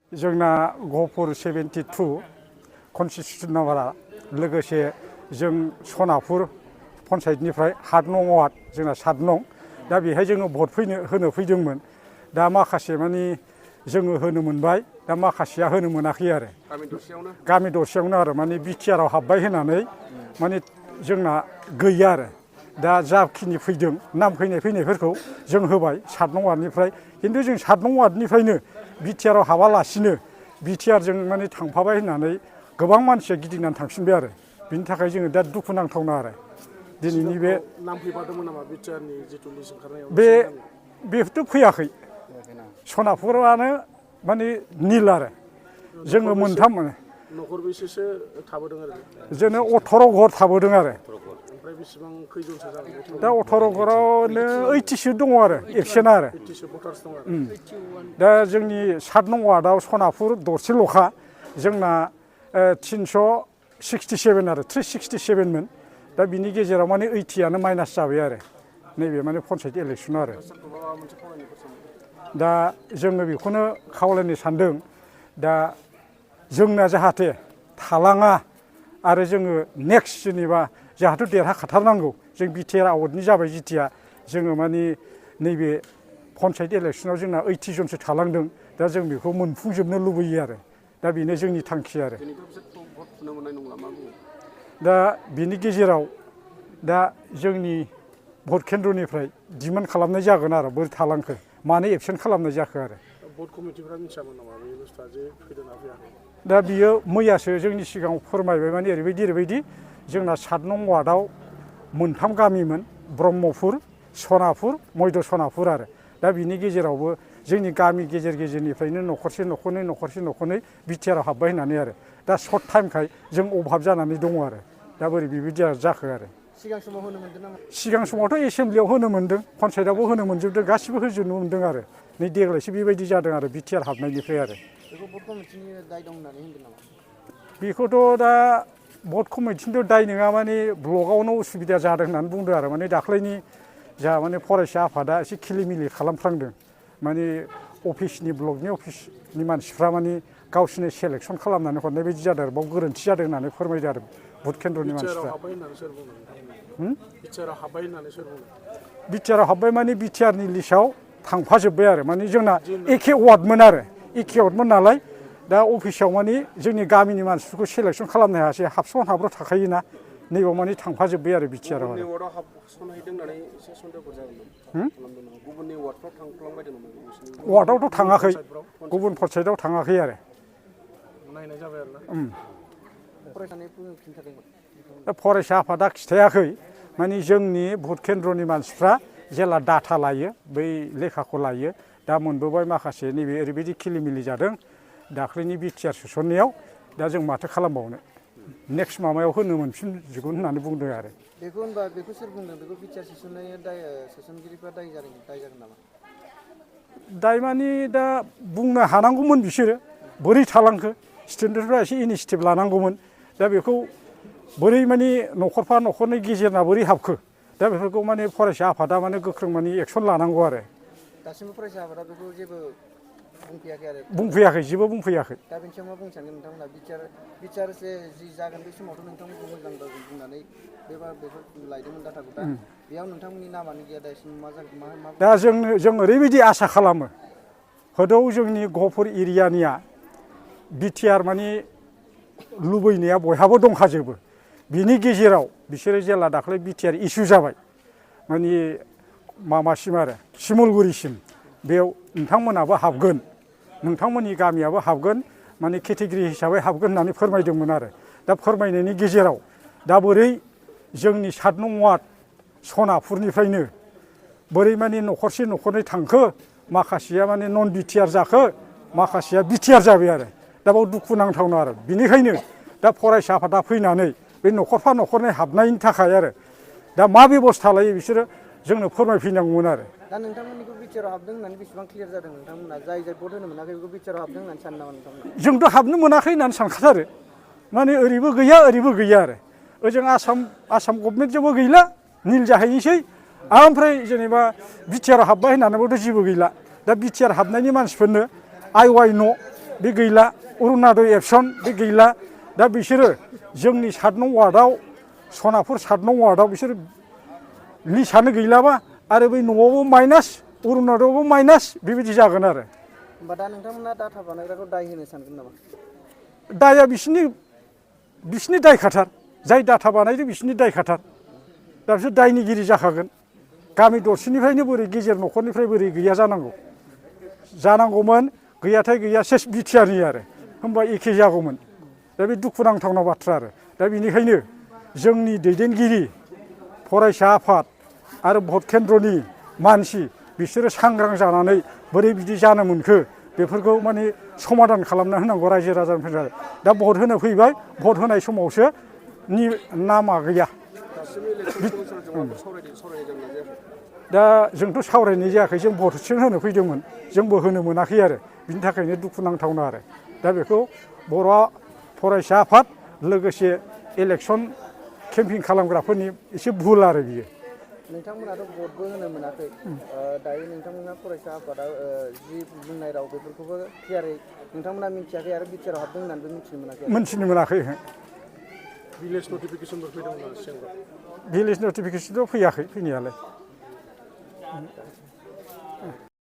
जोंना गहपुर 72 कनस्टिटिउसन नाम्बारा लोगोसे जों सनापुर पन्सायतनिफ्राय 7 नं वार्ड जोंना 7 नं दा बेहाय जोङो भट होनो फैदोंमोन दा माखासे मानि जोङो होनो मोनबाय दा माखासेया होनो मोनाखै आरो गामि दरसेयावनो आरो माने बिटिआर आव हाबबाय होनानै माने जोंना गैया आरो दा जाखिनि फैदों नाम फैनायफोरखौ जों होबाय 7 नं वार्डनिफ्राय खिन्थु जों 7 नं वार्डनिफ्रायनो बिटिआर आव हाबालासिनो बिटिआर जों माने थांफाबाय होननानै गोबां मानसिया गिदिंनानै थांफिनबाय आरो बिनि थाखाय जोङो दा दुखु नांथावना आरो दिनैनि बे नाम फैफादोंमोन नामा बिटिआरनि जिथु लिस्ट ओंखारनायाव बेथ' फैयाखै सनापुरानो माने निल आरो जोङो मोनथाम मोनो न'खर बेसेसो थाबोदों आरो जोंनो 18 घर थाबोदों आरो ओमफ्राय बेसेबां खैजनसो जागोन दा 18 घरावनो 80सो दङ आरो एबसेन्ट आरो 80सो भटार्स दं आरो दा जोंनि 7 नं वार्डआव सनापुर दरसेल'खा जोंना 367 आरो 367 मोन दा बिनि गेजेराव माने 80आनो माइनास जाबाय आरो नैबे माने पन्सायत इलेक्सन आरो दा जोङो बेखौनो खावलायनो सानदों दा जोंना जाहाथे थालाङा आरो जोङो नेक्स्ट जेनेबा जाहाथे देरहाखाथारनांगौ जों बिटिआर आउटनि जाबाय जिथिया जोङो माने नैबे पन्सायत इलेक्सनाव जोंना 80 जनसो थालांदों दा जों बेखौ मोनफुंजोबनो लुबैयो आरो दा बेनो जोंनि थांखि आरो दा बिनि गेजेराव दा जोंनि भट केन्द्रनिफ्राय डिमान्ड खालामनाय जागोन आरो बोरै थालांखो मानो एबसेन्ट खालामनाय जाखो आरो भट कमिटिफ्रा मिथियामोन नामा बे बुस्थुआ जे फैदोंना फैयाखै दा बियो मैयासो जोंनि सिगाङाव फोरमायबाय माने ओरैबायदि जोंना 7 नं वार्डआव मोनथाम गामिमोन ब्रह्मपुर सनापुर मैद' सनापुर आरो दा बिनि गेजेरावबो जोंनि गामि गेजेरनिफ्रायनो न'खरसे बिटिआर आव हाबबाय होननानै आरो दा सर्ट टाइमखाय जों अभाब जानानै दङ आरो दा बोरै बेबायदि जाखो आरो सिगां समाव होनो मोनदों नामा सिगां समावथ' एसेमब्लियाव होनो मोनदों पन्सायतआवबो होनो मोनजोबदों गासिबो होजोबनो मोनदों आरो नै देग्लायसो बेबायदि जादों आरो बिटिआर हाबनायनिफ्राय आरो बेखौ भट कमिटिनि दाय दं होननानै होनदों नामा बेखौथ' दा भट कमिटिनिथ' दाय नङा माने ब्लकआवनो उसुबिदा जादों होननानै बुंदों आरो माने दाख्लैनि जा माने फरायसा आफादा एसे खिलिमिलि खालामफ्लांदों माने अफिसनि ब्लकनि अफिसनि मानसिफ्रा माने गावसोरनो सेलेकसन खालामनानै हरनाय बायदि जादों आरो बाव गोरोन्थि जादों होननानै फोरमायदों आरो भट केन्द्रनि मानसिफ्रा बिटिआर आव हाबबाय माने बिटिआरनि लिस्टआव थांफाजोब्बाय आरो माने जोंना एखे वार्डमोन आरो एखे वार्डमोन नालाय दा अफिसाव माने जोंनि गामिनि मानसिफोरखौ सेलेकसन खालामनो हायासै हाबसन थाखायोना नैबाव माने थांफाजोब्बाय आरो बिटिआर आव वार्डआवथ' थाङाखै गुबुन पन्सायतआव थाङाखै आरो दा फरायसा आफादा खिथायाखै माने जोंनि भट केन्द्रनि मानसिफ्रा जेला डाटा लायो बै लेखाखौ लायो दा मोनबोबाय माखासे नैबे ओरैबायदि खिलिमिलि जादों दाख्लैनि बिटिआर सोसननायाव दा जों माथो खालामबावनो नेक्स्ट माबायाव होनो मोनफिनजोबगोन होननानै बुंदों आरो बेखौ होनबा बेखौ सोर बुंदों बेखौ बिटिआर सोसनगिरिफ्रा दाय जागोन नामा दाय मानि दा बुंनो हानांगौमोन बिसोरो बोरै थालांखो स्टुडेन्टफ्रा एसे इनिसियेटिभ लानांगौमोन दा बेखौ बोरै माने न'खरफा न'खरनै गेजेरना बोरै हाबखो दा बेफोरखौ माने फरायसा आफादा माने गोख्रों माने एक्सन लानांगौ आरो दासिमबो फरायसा आफादा बेखौ जेबो बुंफैयाखै आरो बुंफैयाखै जेबो बुंफैयाखै दा बेनि सायाव मा बुंनो सानगोन नोंथांमोना बिटिआर जि जागोन बे समावथ' नोंथांमोनखौ मोजां जागोन बुंनानै बेफोर लायदोंमोन डाटाखौ दा बेयाव नोंथांमोननि नामानो गैया दासिम मा जागोन मा दा जों ओरैबायदि आसा खालामो होदौ जोंनि गहपुर एरियानिया बिटिआर माने लुबैनाया बयहाबो दंखाजोबो बिनि गेजेराव बिसोरो जेला दाख्लै बिटिआर इसु जाबाय माने माबासिम आरो सिमलगुरिसिम बेयाव नोंथांमोनाबो हाबगोन नोंथांमोननि गामियाबो हाबगोन माने केटेगरि हिसाबै हाबगोन होननानै फोरमायदोंमोन आरो दा फोरमायनायनि गेजेराव दा बोरै जोंनि 7 नं वार्ड सनापुरनिफ्रायनो बोरै माने न'खरनै थांखो माखासेया माने नन बिटिआर जाखो माखासेया बिटिआर जाबाय आरो दा बाव दुखु नांथावना आरो बिनिखायनो दा फरायसा आफादा फैनानै बे न'खरफा न'खरनै हाबनायनि थाखाय आरो दा मा बेबस्था लायो बिसोरो जोंनो फोरमायफैनांगौमोन आरो दा नोंथांमोननिखौ बिटिआर आव हाबदों होननानै बेसेबां क्लियार जादों नोंथांमोना जाय भट होनो मोनाखै बेखौ बिटिआर आव हाबदों होननानै सानो नामा नोंथांमोना जोंथ' हाबनो मोनाखै होननानै सानखाथारो माने ओरैबो गैया आरो ओजों आसाम गभर्नमेन्टजोंबो गैला निल जाहैनोसै ओमफ्राय जेनेबा बिटिआर हाबबाय होननानैबोथ' जेबो गैला दा बिटिआर हाबनायनि मानसिफोरनो आइ वाइ न' बे गैला, अरुणादय एबसन बे गैला। दा बिसोरो जोंनि 7 नं वार्डआव सनापुर 7 नं वार्डआव बिसोर लिस्टआनो गैलाबा आरो बै न'आवबो माइनास अरुणादयआवबो माइनास बेबायदि जागोन आरो। होमबा दा नोंथांमोना डाटा बानायग्राखौ दाय होनो सानगोन नामा? दाया बिसिनि दायखाथार, जाय डाटा बानायदों बिसिनि दायखाथार। दा बिसोर दायनिगिरि जाखागोन। गामि दरसेनिफ्रायनो बोरै गेजेर न'खरनिफ्राय बोरै गैया जानांगौ, जानांगौमोन गैयाथाय गैया सेस बिटिआरनि आरो होमबा एखे जागौमोन। दा बे दुखुनांथावना बाथ्रा आरो। दा बेनिखायनो जोंनि दैदेनगिरि फरायसा आफाद आरो भट केन्द्रनि मानसि बिसोरो सांग्रां जानानै बोरै बिदि जानो मोनखो बेफोरखौ माने समाधान खालामना होनांगौ रायजो राजानिफ्राय। दा भट होनो फैबाय, भट होनाय समावसो नामा गैया। दा जोंथ' सावरायनाय जायाखै, जों भटसो होनो फैदोंमोन, जोंबो होनो मोनाखै आरो। बिनि थाखायनो दुखुनांथावना आरो। दा बेखौ बर' फरायसा आफाद लोगोसे इलेक्सन केम्पिं खालामग्राफोरनि एसे भुल आरो बियो। नोंथांमोनाथ' भटबो होनो मोनाखै, दायो नोंथांमोना फरायसा आफादा जि बुंनाय राव बेफोरखौबो क्लियारै नोंथांमोना मिथियाखै आरो बिटिआरआव हाबदों होननानैबो मिथिनो मोनाखै। भिलेज नटिफिकेसनफोर फैदोंमोन नामा सिगां? भिलेज नटिफिकेसनथ' फैयाखै फैनायालाय।